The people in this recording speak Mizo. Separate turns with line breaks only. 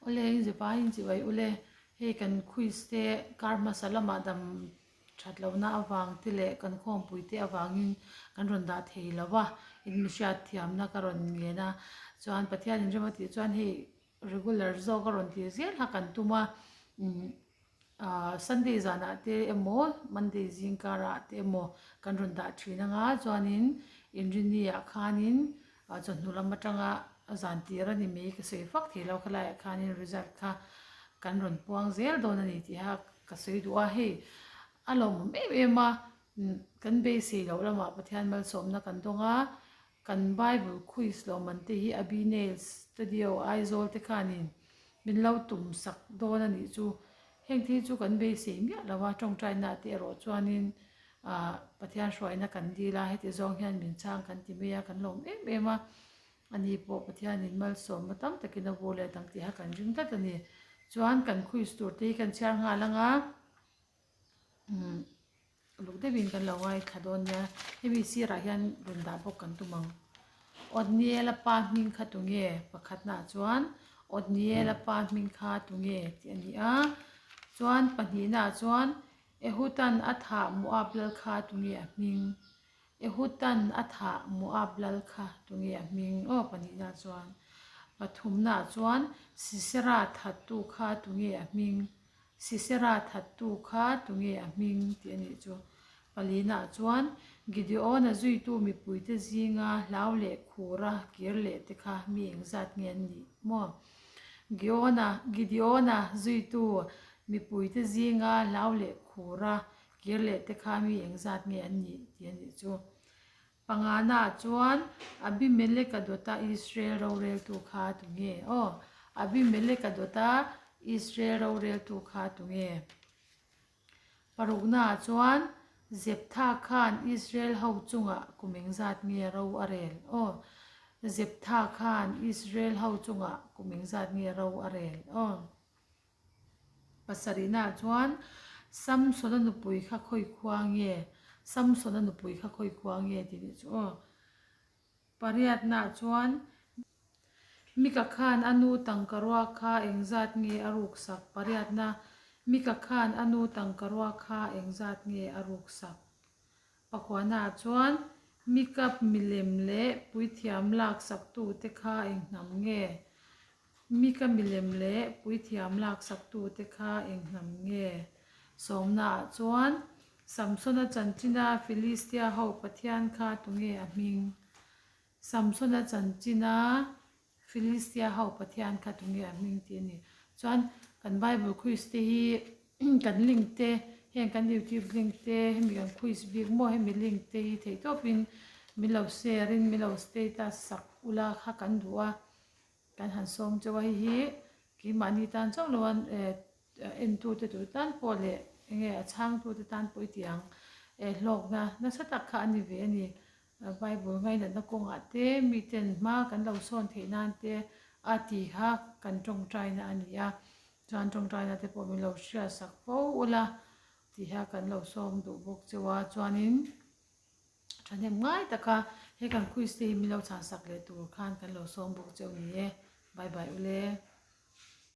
Awle in zivai in chibai ule hei kan quiz te kar hmasa lamah dam that lohna avang te leh kan khawmpui te avangin kan rawn dah thei lo va in mi hriat thiamna ka rawn ngen a chuan Pathian in rem a tih chuan hei regular zawk a rawn tih zel kha kan tum a umm ah Sunday zanah te emaw Monday zing karah te emaw kan rawn dah thin anga chuanin inrinni ah khanin ah chawhnu lam atanga zan tir a ni mai ka sawi fak thei lo khalai ah khanin result kha kan rawn puang zel dawn a ni tih kha ka sawi duh a hei a lawmawm em em a kan beisei loh lamah Pathian malsawmna kan dawng a Kan Bible quiz lawmman te hi Abi Nails Studio Aizawl te khanin min lo tum sak dawn a nih chu. Heng thil chu kan beisei miah lo a, tawngtaina te erawh chuanin ah Pathian hruaina kan dil a, heti zawng hian min chhang kan ti mai a, kan lawm em em a. Ani pawh Pathianin malsawmna tam takin a vur leh dang tih kha kan ring tlat a ni. Chuan kan quiz tur te hi kan chhiar nghal ang a. Uluk deuhin kan lo ngaithla dawn nia hemi sirah hian rawn dah bawk kan tum ang Otniela pa hming kha tunge pakhatnaah chuan Otniela pa hming kha tunge tih a ni a chuan pahnihnaah chuan Ehutan a thah Moab lal kha tunge a hming Ehutan a thah Moab lal kha tunge a hming aw pahnihnaah chuan pathumnaah chuan Sisera thattu kha tunge a hming Sisera thattu kha tunge a hming tih a nih chu. Palinaah chuan Gideona zuitu mipuite zinga hlau leh khura kir leh te kha mi engzat nge an nih maw? Giona, Gideona zuitu mipuite zinga hlau leh khura kir leh te kha mi engzat nge an nih tih a nih chu. Pangana chuan Abimeleka dawta Israel roreltu kha tunge? Aw, Abimeleka dawta Israel roreltu kha tunge? Paruknaah chuan Zeptha khan Israel ho chungah kum engzat nge ro a rel? Aw, Zeptha khan Israel ho chungah kum engzat nge ro a rel? Aw. Pasarihnaah chuan Samsona nupui kha khawi khua nge? Samsona nupui kha khawi khua nge tih nih chu aw. Pariatnaah chuan Mika khan a nu tangkarua kha engzat nge a ruksak? Pariatna, Mika khan a nu tangkarua kha engzat nge a ruksak? Pakhuanaah chuan Mika milem leh puithiam laksaktute kha eng hnam nge? Mika milem leh puithiam laksaktute kha eng hnam nge? Sawmnaah chuan Samsona chanchina Filistia ho pathian kha tunge a hming? Samsona chanchina Filistia ho Pathian kha tunge a hming tih a ni. Chuan kan Bible quiz te hi kan link te heng kan youtube link te hemi kan quiz bik maw hemi link te hi theih tawpin min lo share in min lo status sak ula kha kan duh a kan han sawm chauh a hei hi keimahni tan chauh lo a eh entute tur tan pawh leh enge a chhangtute tan pawh i tih ang eh hlawkna nasa tak kha a ni ve a ni. Bible ngainatna kawngah te miten hma kan lo sawn theih nan te a ti kha kan tawngtaina a ni a, chuan tawngtaina te pawh min lo hriatsak fo ula tih kha kan lo sawm duh bawk cheu a, chuanin thahnem ngai taka he kan quiz te hi min lo chhansak leh tur khan kan lo sawm bawk cheu ni e, bye bye ule.